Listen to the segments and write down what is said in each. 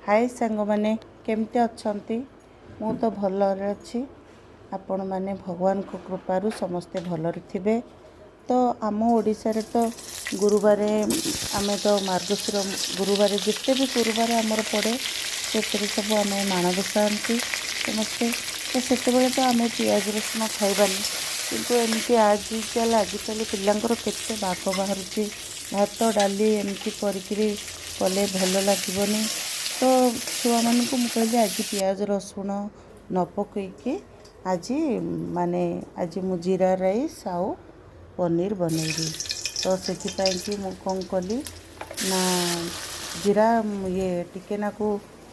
ହାଏ ସାଙ୍ଗମାନେ, କେମିତି ଅଛନ୍ତି? ମୁଁ ତ ଭଲରେ ଅଛି। ଆପଣମାନେ ଭଗବାନଙ୍କ କୃପାରୁ ସମସ୍ତେ ଭଲରେ ଥିବେ। ତ ଆମ ଓଡ଼ିଶାରେ ତ ଗୁରୁବାର, ଆମେ ତ ମାର୍ଗଶିର ଗୁରୁବାର, ଯେତେ ବି ଗୁରୁବାର ଆମର ପଡ଼େ, ସେଥିରେ ସବୁ ଆମେ ମାଣବସା ଆନ୍ତି ସମସ୍ତେ। ତ ସେତେବେଳେ ତ ଆମେ ପିଆଜ ରସୁଣ ଖାଇବାନି। କିନ୍ତୁ ଏମିତି ଆଜିକାଲି ପିଲାଙ୍କର କେତେ ବାଗ ବାହାରୁଛି। ଭାତ ଡାଲି ଏମିତି କରିକିରି କଲେ ଭଲ ଲାଗିବନି। ତ ଛୁଆମାନଙ୍କୁ ମୁଁ କହିଲି, ଆଜି ପିଆଜ ରସୁଣ ନ ପକେଇକି ଆଜି ମାନେ ଆଜି ମୁଁ ଜିରା ରାଇସ୍ ଆଉ ପନିର ବନେଇବି। ତ ସେଥିପାଇଁକି ମୁଁ କ'ଣ କଲି ନା, ଜିରା ଇଏ ଟିକେ ନାକୁ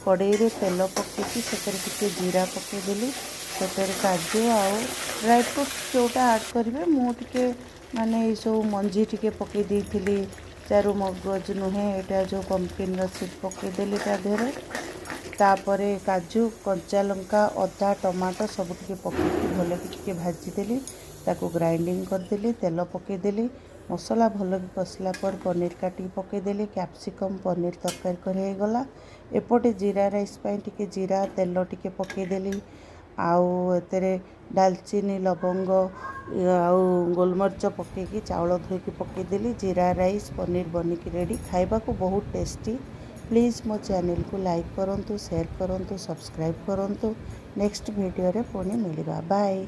କଡ଼େଇରେ ତେଲ ପକେଇକି ସେଥିରେ ଟିକେ ଜିରା ପକେଇଦେଲି। ସେଥିରେ କାଜୁ ଆଉ ଡ୍ରାଏ ଫ୍ରୁଟ୍ସ ଯେଉଁଟା ଆଡ଼୍ କରିବେ, ମୁଁ ଟିକେ ମାନେ ଏଇସବୁ ମଞ୍ଜି ଟିକେ ପକେଇ ଦେଇଥିଲି। ଚାରୁ ମଗଜ ନୁହେଁ, ଏଇଟା ଯେଉଁ ପମ୍ପକିନ୍ର ସିଡ଼୍ ପକେଇଦେଲି ତା ଦେହରେ। ତାପରେ କାଜୁ, କଞ୍ଚା ଲଙ୍କା, ଅଦା, ଟମାଟୋ ସବୁ ଟିକେ ପକେଇକି ଭଲକି ଟିକେ ଭାଜିଦେଲି। ତାକୁ ଗ୍ରାଇଣ୍ଡିଙ୍ଗ କରିଦେଲି, ତେଲ ପକେଇଦେଲି। ମସଲା ଭଲକି କଷିଲା ପରେ ପନିର କାଟିକି ପକେଇଦେଲି। କ୍ୟାପ୍ସିକମ୍ ପନିର ତରକାରୀ କରି ହେଇଗଲା। ଏପଟେ ଜିରା ରାଇସ୍ ପାଇଁ ଟିକେ ଜିରା ତେଲ ଟିକେ ପକେଇଦେଲି ଆଉ ଏଥିରେ ଡାଲଚିନି, ଲବଙ୍ଗ ଆଉ ଗୋଲମରିଚ ପକେଇକି ଚାଉଳ ଧୋଇକି ପକେଇଦେଲି। ଜିରା ରାଇସ୍ ପନିର ବନିକି ରେଡ଼ି। ଖାଇବାକୁ ବହୁତ ଟେଷ୍ଟି। ପ୍ଲିଜ୍ ମୋ ଚ୍ୟାନେଲକୁ ଲାଇକ୍ କରନ୍ତୁ, ସେୟାର କରନ୍ତୁ, ସବସ୍କ୍ରାଇବ୍ କରନ୍ତୁ। ନେକ୍ସଟ ଭିଡ଼ିଓରେ ପୁଣି ମିଳିବା। ବାଏ।